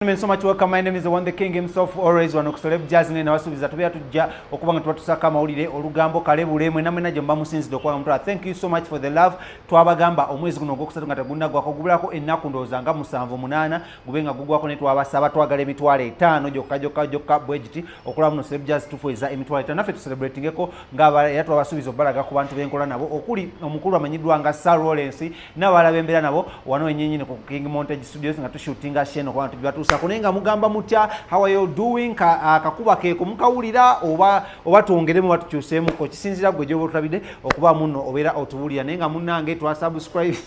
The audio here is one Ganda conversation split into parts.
So much welcome. My name is the one, the king himself, always wano ku Celeb Jazz. Ne nabasuubiza tubeera tujja okuba nga tubatuusako amawulire, olugambo, kalebule, mwena mwena gye muba musinzidde okuba nga mutwala. Thank you so much for the love. Twabagamba omwezi guno ogwokusatu nga tegunaggwako, gubulako ennaku ndowooza nga 7, 8 gube nga gugwako, ne twabasaba twagala 500,000 gyokka gyokka gyokka bwe giti okulaba muno Celeb Jazz tufueza 500,000, naffe tucelebratingeko nga era twabasuubiza obbalaga ku bantu benkola nabo, okuli omukulu amanyiddwa nga Sir Lawrence n'abalala bembeera nabo wano enyenyini ku King Montage Studios nga tushootinga sheno okuba nga tubibatuusaako. Naye nga mugamba mutya? How are you doing? Akakuba keeko mukawulira oba twongeremu oba tukyuseemuko, kisinzira gwe gyoba otulabidde okuba muno obeera otuwulira. Naye nga munnange twasubscribe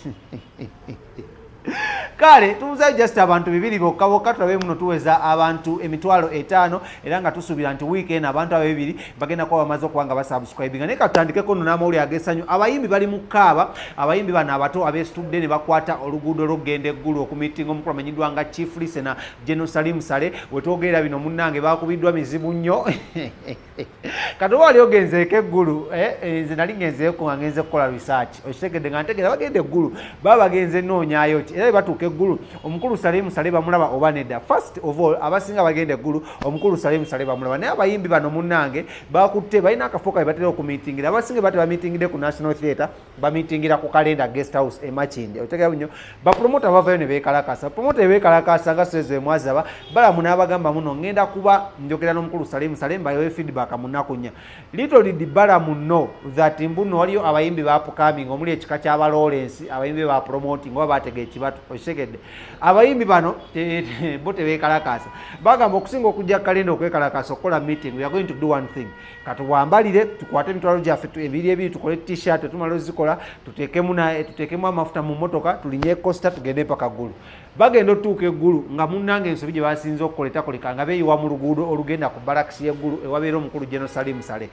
kale tubuzayo just abantu bibiri bokka bokka, tulabe muno tuweza abantu 500,000, era nga tusuubira nti wiiki eno abantu abo bibiri bagenda kuba bamaze okuba nga basubscribinga. Naye katutandikeko nno n'amawulire ag'essanyu. Abayimbi bali mu kaaba. Abayimbi bano abato abeesitudde ne bakwata oluguudo lw'okugenda eggulu okumiitinga omukulu amanyiddwa nga Chief Listener, General Salim Saleh. Wetwogerera bino, munnange, bakubiddwa mizibu nnyo. Kati oba wali ogenzeeko eggulu, nze nali ngenzeeko nga ngenze kukola research, okitegedde, nga ntegeera bagenda eggulu baba bagenze noonyaayo ki, era bwe batuuka eggulu omukulu Salim Saleh bamulaba oba nedda. First of all, abasinga bagenda eggulu omukulu Salim Saleh bamulaba, naye abayimbi bano munnange bakutte balina akafo kabe batera okumiitingira. Abasinga bate bamiitingidde ku National Theatre, bamiitingira ku Kalenda Guest House e Makindye. Otegera nnyo, bapromota bavayo ne beekalakasa. Promota beekalakasa nga sezo emwazaba balamu n'abagamba muno ngenda kuba njogera n'omukulu Salim Saleh mbawe feedback mu nnaku 4. Little did Balamu know that mbuno waliyo abayimbi ba upcoming omuli ekika ky'aba Lawrence, abayimbi ba promoting oba batega ekibatu, okitegedde. Abayimbi bano bo tebeekalakasa, bagamba okusinga okujja kalenda okwekalakasa okukola meeting, we are going to do one thing: katuwambalire, tukwate emitwalo gyaffe ebiri ebiri, tukole T-shirt, tumala ozikola tuteekemu amafuta mu motoka, tulinye coaster, tugende mpaka ggulu. Bagenda otutuuka eggulu nga munnange ensobi gye basinze okukola etakoleka, nga beeyiwa mu luguudo olugenda ku balakisi y'eggulu ewabeera omukulu General Salim Saleh.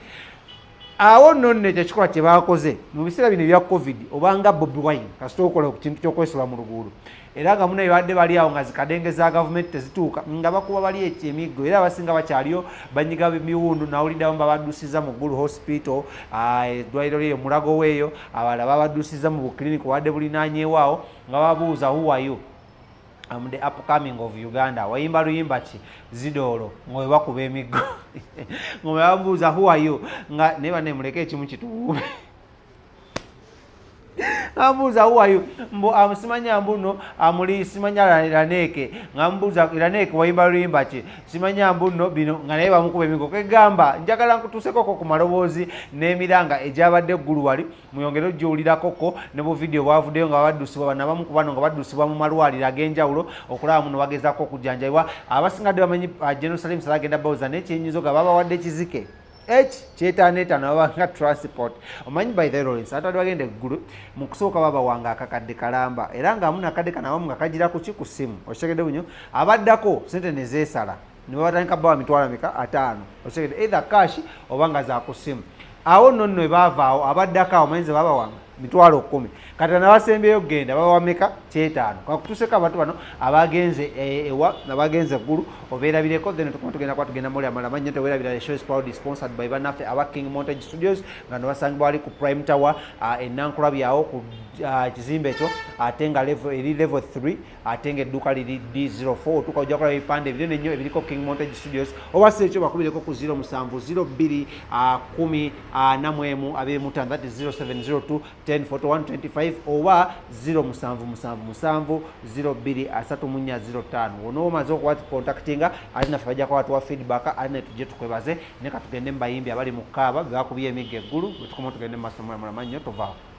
Awo nno nno ekyo ekikolwa kye baakoze mu biseera bino ebya COVID, obanga Bobi Wine kasita okola ku kintu ky'okwesula mu luguudo, era nga munaye badde bali awo nga zikadenge za gavumenti tezituuka, nga bakuba bali emiggo, era abasinga bakyaliyo banyiga miwundu. Nawulidde abamu babaddusiza mu Ggulu Hospital, eddwaliro lyeyo Mulago weeyo, abalala babaddusiza mu bukiliniki obadde bulinaanyeewo awo, nga babuuza, "Who are you?" "I'm the upcoming of Uganda." "Wayimba luyimba ki?" "Zidoolo." Nga we bakuba emiggo, nga we babuuza, "Who are you?" Nga naye banne muleke ekimu kituwuube. Amubuuza, "Who are you?" Mbu simanya mbuno amuli simanya Laneeke. Nga mubuuza, "Laneeke, wayimba luyimba ki?" Simanya mbuno bino, nga naye bamukuba emigo. Kegamba njagala nkutuusekoko ku maloboozi n'emiranga egyabadde eggulu wali, muyongere ojjuwulirakoko ne bu vidiyo bwavuddeyo nga baddusibwa bano abamu ku bano nga baddusibwa mu malwaliro ag'enjawulo okulaba muno bagezaako okujjanjabibwa. Abasinga dde bamanyi General Salim Saleh agenda bawuza, naye kyenyinza oga babawadde ekizike eki kyetaano etaano babanga transport. Omanyi, by the Lawrence, atali bagenda eggulu mu kusooka babawanga akakadde kalamba, era nga amu nakadde kano abamu nga kagira kuki ku ssimu, okitegedde bunyo. Abaddako sente ne zeesala ne babatandika bawa mitwalo mika ataano, okitegedde, either cash oba nga za ku ssimu. Awo nno nno ebaavaawo abaddako awo omanyi ze babawanga 100,000. Kati nabasembyeyo okugenda babawa meka? Kyetaano. Kakutuseko abantu bano abagenze ewa abagenze eggulu obeerabireko, then tukuma tugenda kuba tugenda muli amala mannyo. Teweerabira, the show is proudly sponsored by bannaffe aba King Montage Studios, nga no basangibwa wali ku Prime Tower enankulabyawo ku kizimbe ekyo, ate nga level eri level 3, ate nga edduuka liri D04. Otuuka ojja kulaba ebipande ebinene nnyo ebiriko King Montage Studios, oba si ekyo bakubireko ku 07 02 10 41 25, that is 0702 10 41 25 oba 0777 02 34 05. Wona omaze okuba contactinga ate naffe bajja kuba batuwa feedback, ate ne tujje tukwebaze. Naye katugende mu bayimbi abali mu kaaba be bakubye emiggo eggulu. Bwe tukoma tugende mu maaso mulamulama nnyo, tovaawo.